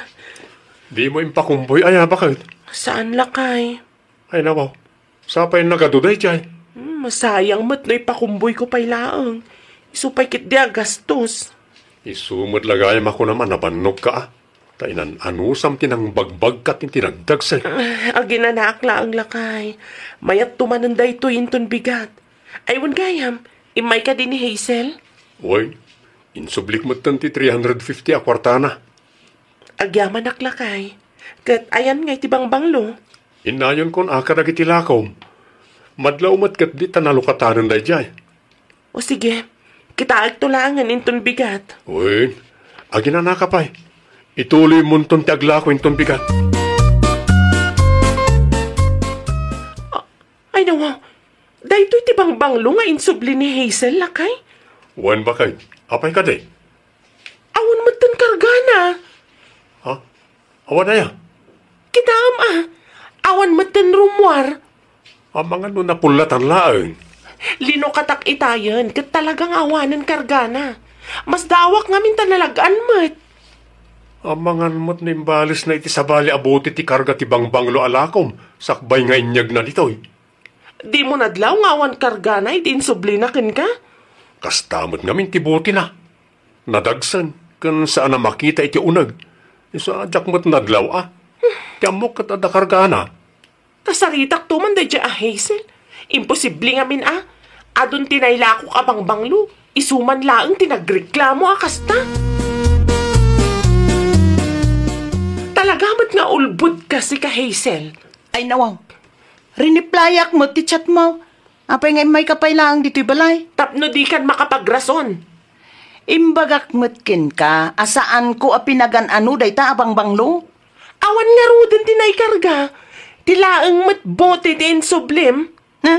Dimo impakumboy aya, baket? Saan, lakay. Ay, nawaw. Sapay nagadu daydiay. Hmm, masayang met no ipakumboyko pay laeng. Isu pay ketdi a gastos. Isu met la gayam a kunam a nabannogka, a. Ta inan-anusam ti nangbagbagkat iti nagdagse. Ah, aginanaak laeng, lakay. Mayatto manen daytoy inton bigat. Ay, wen gayam, immay kadi ni Hazel? Wen, insublik metten ti three hundred fifty a kuartana. Agyamanak, lakay. Ket ayan nga iti bangbanglo. Innayonkon a kadagiti lakom. Madlaw met ket dita nalukatanen daydiay. O sige, kitaekto laengen inton bigat. Wen, aginanaka pay. Ituloymonton ti aglako inton bigat. Ay, nawaw. Daytoy ti bangbanglo nga insubli ni Hazel, lakay? Wen, baket. Apay kadi? Awan metten kargana. Ha? Awan aya? Kitaem a. Awan metten rummuar. Amangan no napullatan laeng. Linukatak itayen, ket talaga nga awanen kargana. Masdaawak ngamin ta nalag-an met. Amangan met no imbalesna iti sabali a bote ti karga ti bangbanglo a lakom, sakbay nga inyegna ditoy. Dimo nadlaw nga awan kargana iti insublina kenka? Kasta met ngamin ti botena. Nadagsen ken saan a makita iti uneg. Isu a diak met nadlaw a. Ti ammok ket adda kargana. Kasaritakto man daydiay a Hazel. Imposible ngamin a. Adun ti nailakok a bangbanglo. Isu man laeng ti nagreklamo a kasta. Talaga met nga ulbod kasi ka, Hazel. Ay, nawang. Riniplayak met ti chat mo. Apay nga immayka pay laeng ditoy balay? Tapno dikan makapagrason. Imbagak met kenka a saanko a pinagan-ano dayta a bangbanglo. Awan ngaruden ti naikarga. Ti laeng met bote ti insublim. Ha?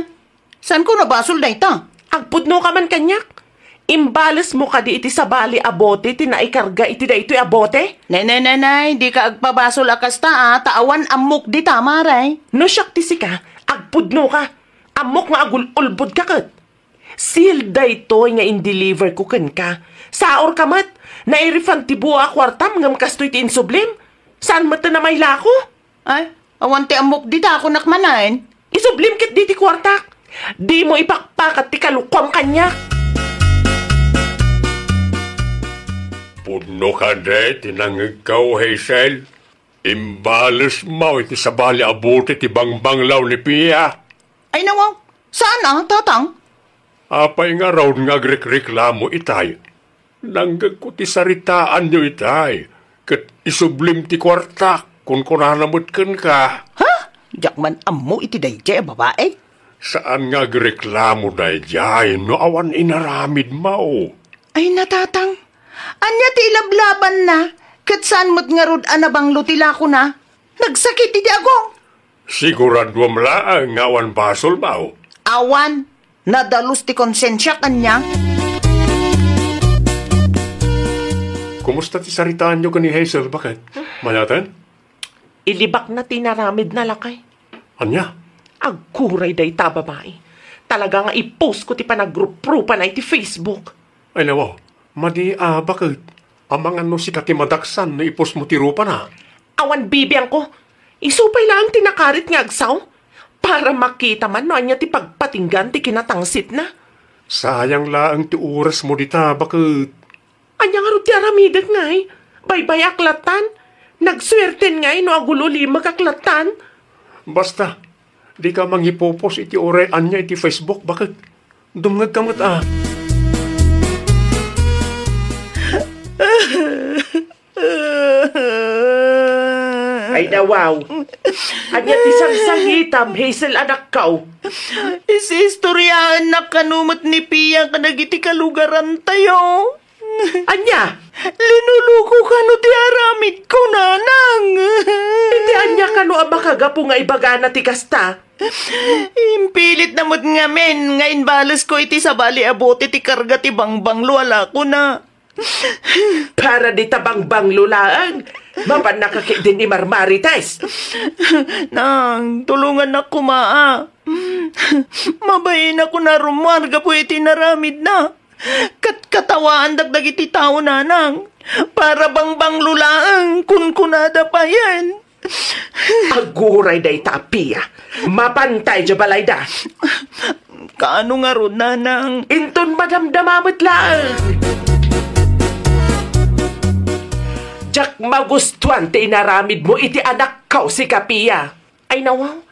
Saanko nabasol dayta? Agpudnoka man kaniak. Imbalesmo kadi iti sabali a bote ti naikarga iti daytoy a bote? Nay, nay, nay, nay, dika agpabasol a kasta, a, ta awan ammok dita, mare. No siak ti sika, agpudnoka. Ammok nga agul-ulbodka ket. Sealed daytoy nga in-deliver ko kenka. Saorka met, nai-refund ti bua a kuartam ngem kastoy ti insublim. Saan met a mailako? Ay, awan ti ammok dita, kunak manen. Isublim ketdi ti kuartak. Dimo ipakpakat ti kalukuam kaniak. Pudno kadi ti nangngegko, Hazel? Imbalesmo iti sabali a bote ti bangbanglaw ni Pia. Ay, nawaw. Saan a, tatang? Apay ngarud nga agrekreklamo itay? Nanggegko ti saritaanyo itay, ket isublim ti kuartak, kunkunana met kenka. Ha? Diak man ammo iti daydiay a babae. Saan nga agreklamo daydiay no awan inaramidmo? Ay, natatang. Ania ti ilablabanna? Ket saan met ngarud a nabanglo ti lakona? Nagsakit iti agong. Siguraduam laeng nga awan basolmo. Awan. Nadalus ti konsensiak, ania? Kumusta ti saritaanyo ken ni Hazel, baket? Mayaten? Ilibakna ti inaramidna, lakay. Ania? Agkuray dayta a babae. Talaga nga i-post ko ti panagruprupa na iti Facebook. Ay, nawaw. Madi a, baket? Amangan no sika ti madaksan no i-post mo ti rupana. Awan bibiangko. Isu pay laeng ti nakarit nga agsaw. Para makita man no ania ti pagpatinggan ti kinatangsitna. Sayang laeng ti orasmo dita, baket. Ania ngarud ti aramidek ngay? Baybay-ak lattan. Nagsuerten ngay no agul-ulimekak lattan. Basta, dika mangipopos iti uray ania iti Facebook, baket. Dumngegka met a. Ay, nawaw. Ania ti sangsangitam, Hazel, anakko? Is-istoriaennak kano met ni Pia kadagiti kalugarantayo. Ania? Linuluko kano ti aramidko, nanang. Iti ania kano a makagapu nga ibagana ti kasta? Impilitna met ngamin nga imbalesko iti sabali a bote ti karga ti bangbanglo a lakona. Para dita bangbanglo laeng, mapannaka ketdin imarmarites. Nang, tulongannak koma a. Mabainak a rummuar gapu iti inaramidna. Ket katawaandak dagiti tao, nanang. Para bangbanglo laeng, kunkunada payen. Aguray dayta a Pia. Mapantay diay balayda. Kaano ngarud, nanang? Inton madamdama met laeng. Diak magustuan ti inaramidmo iti anakko, sika Pia. Ay, nawaw.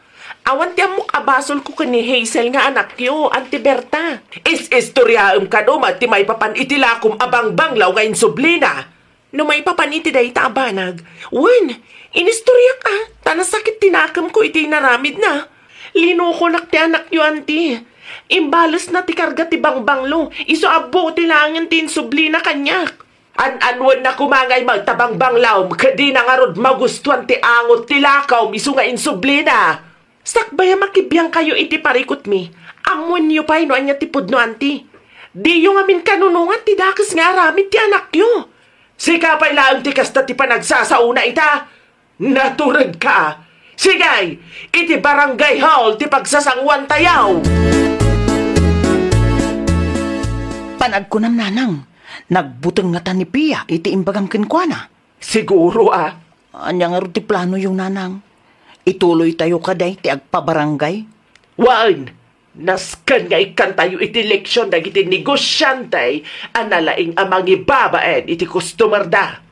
Awan ti ammok a basolko ken ni Hazel nga anakyo, Auntie Berta. Is-istoriaem kano met ti maipapan iti lakom a bangbanglaw nga insublina. No maipapan iti dayta a banag, wen, inistoriak a, ta nasakit ti nakemko iti inaramidna. Linukonak ti anakyo, anti. Imbalesna ti karga ti bangbanglo, isu a buti laengen ti insublina kaniak. An-anwenna koma nga immay ta bangbanglawm, ket dina ngarud magustuan ti angot ti lakawm isu nga insublina. Sakbay a makibiangkayo iti parikutmi, ammoenyo pay no ania ti pudno, anti. Diyo ngamin kanunongan ti dakes nga aramid ti anakyo. Sika pay laeng ti kasta ti panagsasaona ita. Naturedka. Sige, iti barangay hall ti pagsasanguantayo. Panagkunam, nanang, nagbuteng ngata ni Pia iti imbagam kenkuana. Siguro a. Ania ngarud ti planoyo, nanang? Ituloytayo kadi ti agpabarangay? Wen, nasken nga ikkantayo iti leksion dagiti negosiante a nalaing a mangibabaen iti kustomerda.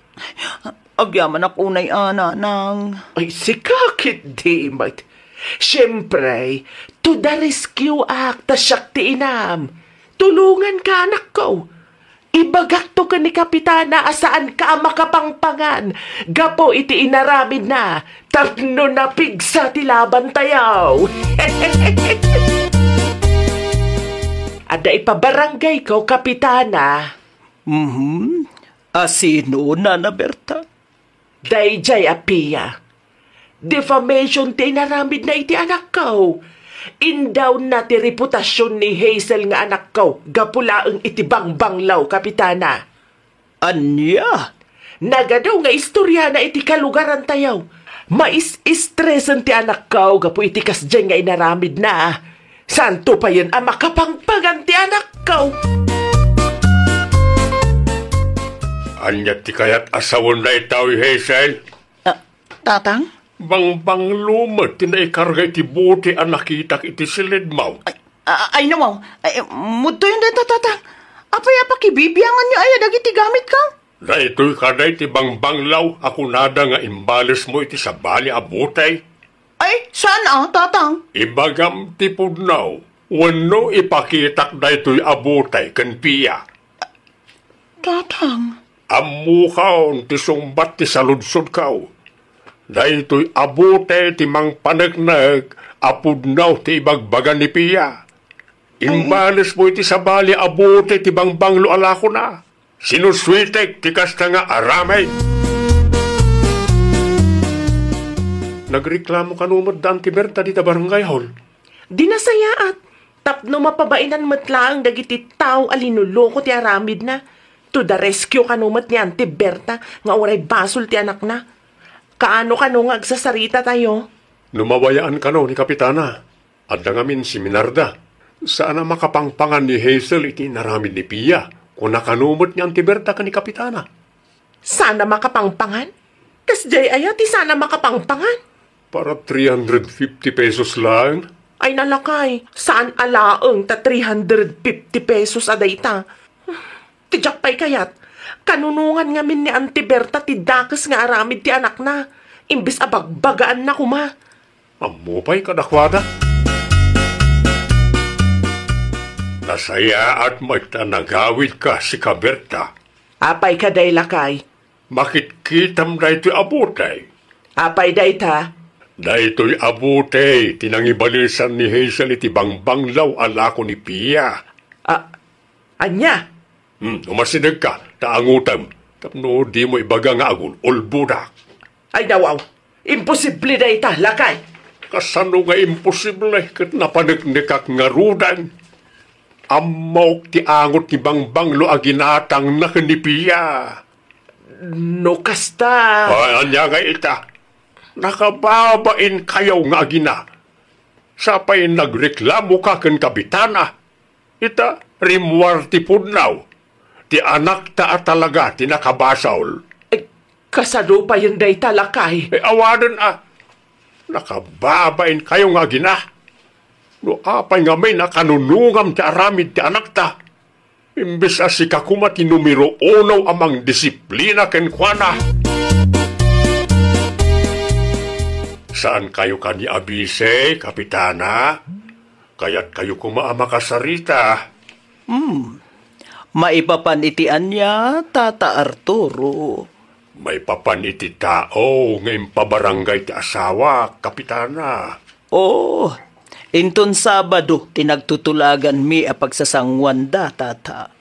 Agyamanak unay a, nanang. Ay, sika ketdi met. Siempre, to the rescue ak, ta siak ti inam. Tulonganka, anakko. Ibagakto ken ni Kapitana a saanka a makapangpangan gapu iti inaramidna tapno napigsa ti labantayo. Adda ipabarangayko, Kapitana. Mhm. A sino, Nana Berta? Daydiay a Pia. Defamation ti inaramidna iti anakko. Indawnna ti reputasion ni Hazel nga anakko gapu laeng iti bangbanglo, Kapitana. Ania? Nagadu nga istoriana iti kalugarantayo. Mais-istresen ti anakko gapu iti kasdiay nga inaramidna. Saanto payen a makapangpangan ti anakko. Ania ti kayat a sawen daytoy, Hazel? Ah, Tatang? Bangbanglo met ti naikarga iti bote a nakitak iti silidmo. Ay, a-, ay, no, ay, mudtoyon dayta, Tatang. Apay a pakibibianganyo aya dagiti gamitko? Daytoy kadi ti bangbanglo a kunada nga imbalesmo iti sabali a bote? Ay, saan a, Tatang? Ibagam ti pudno, wenno ipakitak daytoy a bote ken Pia. Tatang. Ammokon ti sungbat ti saludsodko. Daytoy a bote ti mangpaneknek a pudno ti ibagbaga ni Pia. Imbalesmo iti sabali a bote ti bangbanglo a lakona. Sinusuitek ti kasta nga aramid. Nagreklamo kano met da Auntie Berta dita barangay hall? Di nasayaat, tapno mapabainan met laeng dagiti tao a linuloko ti aramidna. To the rescue kano met ni Auntie Berta nga uray basol ti anakna. Kaano kano nga agsasaritatayo? No mabayaan kano ni Kapitana, adda ngamin seminarda. Saan a makapangpangan ni Hazel iti inaramid ni Pia. Kuna kano met ni Auntie Berta ken ni Kapitana. Saan a makapangpangan? Kasdiay aya ti saan a makapangpangan? Para three hundred fifty pesos laeng. Ay, nalakay, saan a laeng ta three hundred fifty pesos a dayta. Ti diak pay kayat, kanunongan ngamin ni Auntie Berta ti dakes nga aramid ti anakna, imbes a bagbagaanna koma. Ammo pay kadakuada. Nasayaat met ta nagawidka, sika Berta. Apay kadi, lakay? Makitkitam daytoy a bote. Apay dayta? Daytoy a bote ti nangibalesan ni Hazel iti bangbanglo a lako ni Pia. A-, ania? Hmm, umasidegka, ta angotem. Tapno dimo ibaga nga agul-ulbodak. Ay, nawaw. Imposible dayta, lakay. Kasano nga imposible ket napaneknekak ngaruden? Ammok ti angot ti bangbanglo a ginatangna ken ni Pia. No kasta. Ay, ania nga ita? Nakababainkayo nga agina. Sapay nagreklamoka ken Kapitana. Ita, rimmuar ti pudno. Ti anakta a talaga ti nakabasol. Ay, kasano payen dayta, lakay? Eh, awanen a. Nakababainkayo nga agina. No apay ngamin a kanunongam ti aramid ti anakta, imbes a sika koma ti numero uno a mangdisiplina kenkuana. Saankayo kadi a bisi, Kapitana? Kayatkayo koma a makasarita? Hmm. Maipapan iti ania, Tata Arturo? Maipapan iti tao nga impabarangay ti asawak, Kapitana. Oo, inton Sabado ti nagtutulaganmi a pagsasanguanda, Tata.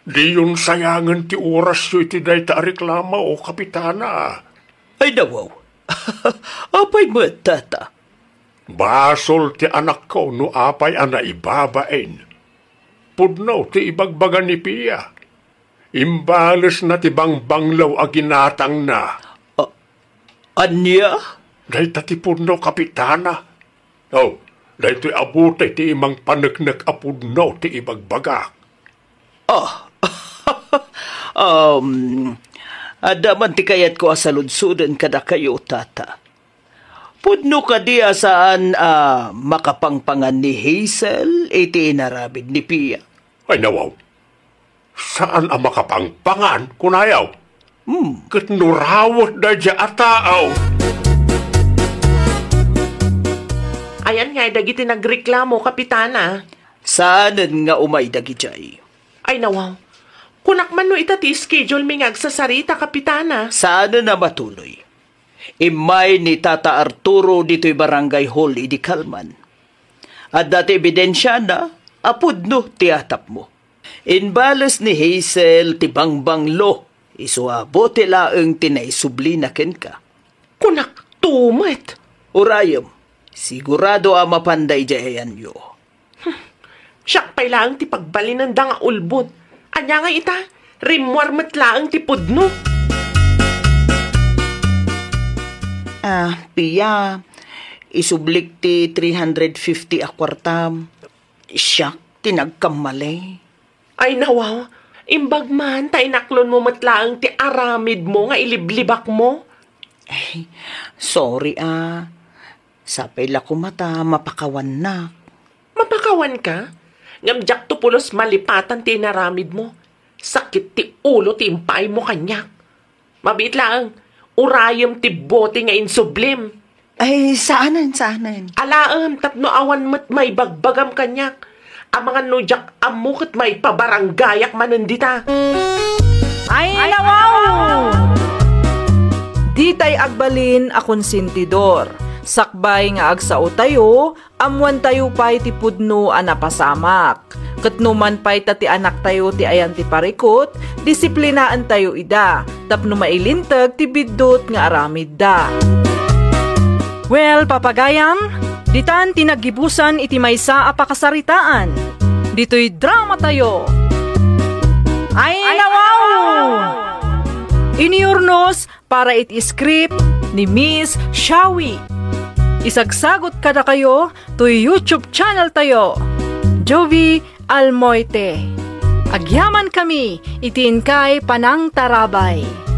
Diyon sayangen ti orasyo iti dayta a reklamo, Kapitana. Ay, nawaw. Apay met, Tata? Basol ti anakko no apay a naibabain. Pudno ti ibagbaga ni Pia. Imbalesna ti bangbanglo a ginatangna. A-, ania? Dayta ti pudno, Kapitana. Oh, daytoy a bote ti mangpaneknek a pudno ti ibagbagak. Ah, um, adda man ti kayatko a saludsoden kadakayo, Tata. Pudno kadi a saan a makapangpangan ni Hazel iti inaramid ni Pia? Ay, nawaw. Saan a makapangpangan, kunayaw? Hmm. Ket no rawet daydiay a tao. Ayan ngay dagiti nagreklamo, Kapitana? Saanen nga umay dagidiay. Ay, nawaw. Kunak man no ita ti schedule mi nga agsasarita, Kapitana. Saanen a matuloy. Immay ni Tata Arturo ditoy barangay hall idi kalman. Adda ti ebidensiana a pudno ti atapmo. Imbales ni Hazel ti bangbanglo, isu a bote laeng ti naisublina kenka. Kunakto met. Urayem, sigurado a mapanda idiay ayanyo. Siak pay laeng ti pagbalinenda nga ulbod. Ania nga ita, rimmuar met laeng ti pudno. Ah, Pia, isublik ti three hundred fifty a kuartam. Siak ti nagkamali. Ay, nawaw, imbag man ta inaklonmo met laeng ti aramidmo nga iliblibakmo. Ay, sorry, ah. Sapay la koma ta mapakawannak. Mapakawanka? Ngem diakto pulos malipatan ti inaramidmo. Sakit ti ulo ti impaaymo kaniak. Mabiit laeng, urayem ti bote nga insublim. Ay, saanen, saanen. Alaem tapno awan met maibagbagam kaniak. Amangan no diak ammo ket maipabaranggayak manen dita. Ay, nawaw! Ditay agbalin a konsentidor. Sakbay nga agsaotayo, ammoantayo pay ti pudno a napasamak. Ket no man pay ta ti anaktayo ti ayan ti parikut, disiplinaentayo ida tapno mailinteg ti biddut nga aramidda. Well, papagayam, ditan ti naggibusan iti maysa a pakasaritaan. Ditoy dramatayo. Ay, nawaw! Iniurnos para iti script ni Miss Shawi. Isagsagot kadakayo toy YouTube channel tayo, Jovi Almoite. Agyaman kami iti inkay panangtarabay.